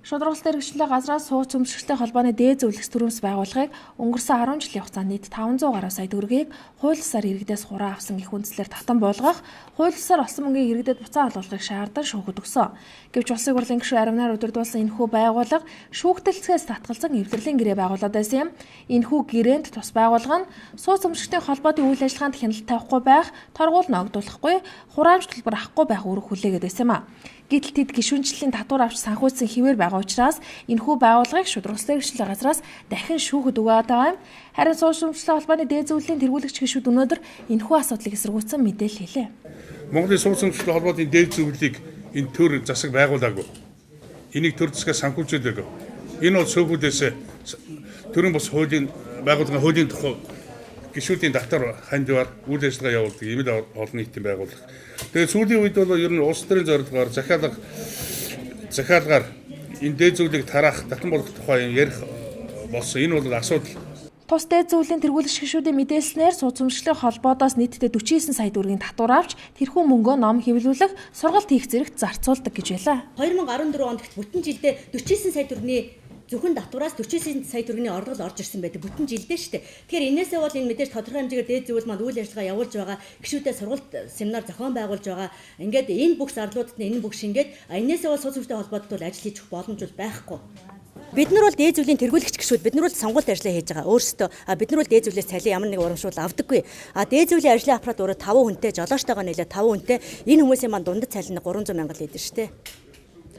Шударгалт эрхчлээ газраас сууц өмсгчтэй холбооны дээд зөвлөх төрөмс байгууллагыг өнгөрсөн 10 жилийн хугацаанд нийт 500 гаруй сая төгрөгийг хууль ёсоор иргэдээс хураа авсан гэх үндслээр татан буулгах, хууль ёсоор олсон мөнгийг иргэдэд буцаан олгохыг шаардан шүүхэд өгсөн. Гэвч Улсын хурлын гишүүн Аримнаар удирдуулсан энэхүү байгууллага шүүхтэлцгээс татгалзан эвлэрлийн гэрээ байгуулад байсан юм. Энэхүү гэрээнд тус байгууллага нь сууц өмсгчдийн холбоотын үйл ажиллагаанд хяналт тавихгүй байх, торгуул ногдуулахгүй, хураамж төлбөр авахгүй байх үүрэг хүлээгээд байсан юм а. Гэтэл тэд гишүүнчлэлийн татвар авч санхүүжсэн хэвээр байгаа учраас энэхүү байгууллагыг шударгалтай эрхчлээ газраас дахин шүүхэд өгөөд байгаа юм. Харин сууц өмчлөлийн холбооны дээд зөвлөлийн тэргүүлэгч гишүүд өнөөдөр энэхүү асуудлыг эсэргүүцсэн мэдээлэл хийлээ. Монголын сууц өмчлөлийн холбоотын дээд зөвлөлийг энэ төр засаг байгуулаагүй. Энийг төр засгаас санхүүжүүлээгүй. Энэ бол сөөхүүдээс төрийн бус хуулийн байгууллагын хуулийн тухай гишүүдийн татвар хандивар үйл ажиллагаа явуулдаг ийм л олон нийтийн байгууллага. Тэгээд сүүлийн үед бол ер нь улс төрийн зорилгоор захиалгаар энэ дээд зөвлөлийг тараах, татан болгох тухай ярих болсон. Энэ бол асуудал. Тус дээд зөвлөлийн тэргүүлэгч гишүүдийн мэдээлснээр сууц өмчлөлийн холбоодоос нийтдээ 49 сая төгрөгийн татвар авч тэрхүү мөнгөө ном хэвлүүлэх, сургалт хийх зэрэгт зарцуулдаг гэж байлаа. 2014 онд бүтэн жилдээ 49 сая төгрөгийн зөвхөн татвараас 49 сая төгрөгийн орлого орж ирсэн байдаг бүтэн жилдээ шүү дээ. Тэгэхээр энээсээ бол энэ мэдээж тодорхой хэмжээгээр дээд зөвлөл маань үйл ажиллагаа явуулж байгаа, гишүүдэд сургалт семинар зохион байгуулж байгаа. Ингээд энэ бүх зарлуудад нь энэ бүх шингээд энээсээ бол сууц өмчтэй холбоодод бол ажил хийж өгөх боломж бол байхгүй. Бид нар бол дээд зөвлийн тэргүүлэгч гишүүд, бид нар бол сонгуульд ажиллаа хийж байгаа өөрсдөө. Бид нар бол дээд зөвлөөс цалин ямар нэг урамшуул авдаггүй. Дээд зөвлийн ажлын аппарат өөрөө 5 хүнтэй, жолооштойгоо нийлээд 5 хүнтэй. Энэ хүмүүсийн маань дундад цалин 300 мянга л идэв шүү дээ.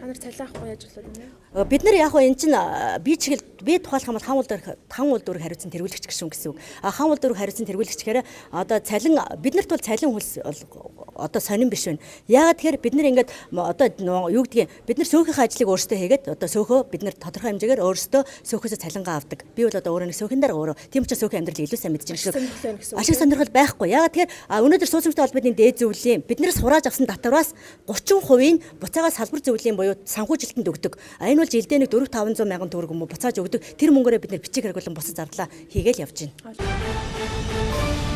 Та нар цалин авахгүй яаж болоод байна вэ? Бид нар яг энэ чинь би чиглэл би тухайлах юм бол хан уул дүүрэг хариуцсан тэргүүлэгч гишүүн гэсэн үг. Хан уул дүүрэг хариуцсан тэргүүлэгч гэхээр одоо цалин биднэрт бол цалин хөлс одоо сонин биш байна. Яагаад тэгэхээр бид нар ингээд одоо юу гэдгийг бид нар сөөхийнхээ ажлыг өөрсдөө хийгээд одоо сөөхөө бид нар тодорхой хэмжээгээр өөрсдөө сөөхөөсөө цалингаа авдаг. Би бол одоо өөрөө нэг сөөхөн дараа өөрөө тийм учраас сөөхөн амьдрал илүү сайн мэдэж байна гэсэн. Ашиг сонирхол байхгүй. Яагаад тэгэхээр өнөөдөр сууцмжтай холбооны дээд зөвлөлийн биднээс хурааж авсан татвараас 30% нь буцаагаа салбар зөвлөлийн буюу санхүүжилтэнд өгдөг. Энэ бол жилдээ нэг 4-500 мянган төгрөг юм уу буцааж өгдөг. Тэр мөнгөөрөө бид нэр бичиг хэрэглэн бусад зардлаа хийгээл явж байна.